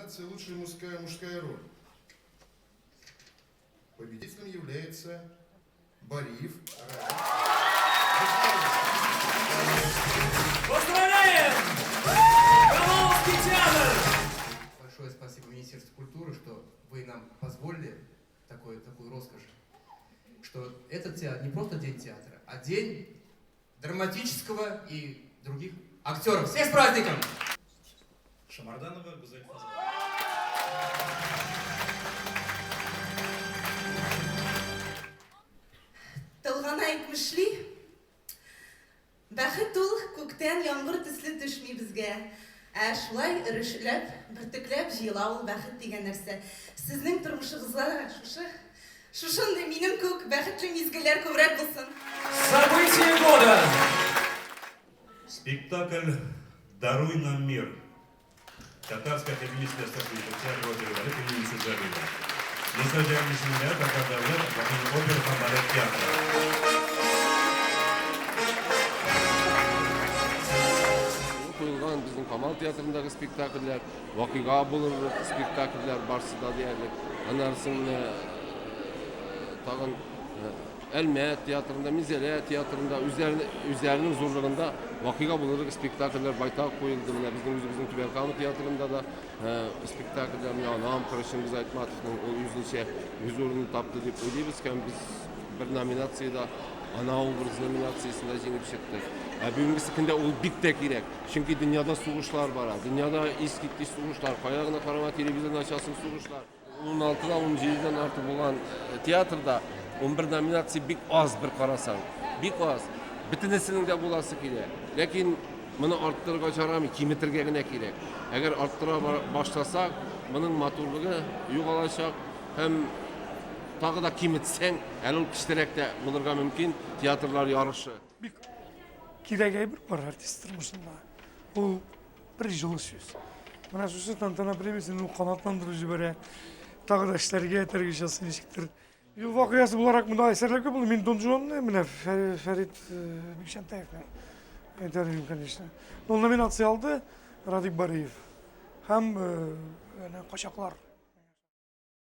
Номинация «Лучшая мужская, мужская роль». Победителем является Бариев Поздравляем! Камаловский театр! Большое спасибо Министерству культуры, что вы нам позволили такую, такую роскошь, что этот театр не просто день театра, а день драматического и других актеров. Всех с праздником! Шамарданова Гүзәл Тылгана әйтмешли, бәхет ул күктән яңгыр төсле төшми безгә. Ә шулай өрүшләп, бөртекләп җыела ул бәхет дигән нәрсә. Сезнең тормышыгызда да шушы шушындый минем күк бәхетле мизгелләр күбрәк булсын. Событие года! Спектакль «Даруй нам мир». Татарская академическая статуя театра оперы и балета имени Мусы Муса Җәлил исемендәге Татар дәүләт академия опера һәм балет театры. Куелган безнең Камал театрындагы спектакльләр, вакыйга булырлык спектакльләр барсы да диярлек. Аннан соң менә тагын Әлмәт театрында, Минзәлә театрында үзләренең зурлыгында вакыйга булырлык спектакльләр байтак куелды. Менә безнең үзебезнең Түбән Кама театрында да спектакльләр, менә Анам кыры Чингиз Айтматовның ул үзенчә үз урынын тапты дип уйлыйбыз һәм без бер номинациядә Ана образы номинациясендә җиңеп чыктык. Ә бүгенгесе көндә ул бик тә кирәк. Чөнки дөньяда сугышлар бара. Дөньяда искиткеч сугышлар. Кая гына карама, телевизорны ачасың, сугышлар. 16-дан 17-дән артык булган театрда 11 номинация бик аз бер карасаң. Бик аз. Бөтенесенең дә буласы килә. Ләкин моны арттырырга ярамый, киметергә генә кирәк. Әгәр арттыра башласак, моның матурлыгы югалачак һәм тагы да киметсәң, әле ул кечтерәк тә булырга мөмкин театрлар ярышы. Бик кирәк әйбер бар артист тормышында. Ул бер җылы сүз. Менә шушы тантана премиясен ул канатландырып җибәрә. Тагы да эшләргә этәргеч ясый ничектер. Юл вакыйгасы буларак монда әсәрләр күп булды. Мин Дон Жуанны менә Фәрит Бикчәнтәевне әйтер идем, конечно. Ул номинация алды Радик Бариев һәм әнә Качаклар.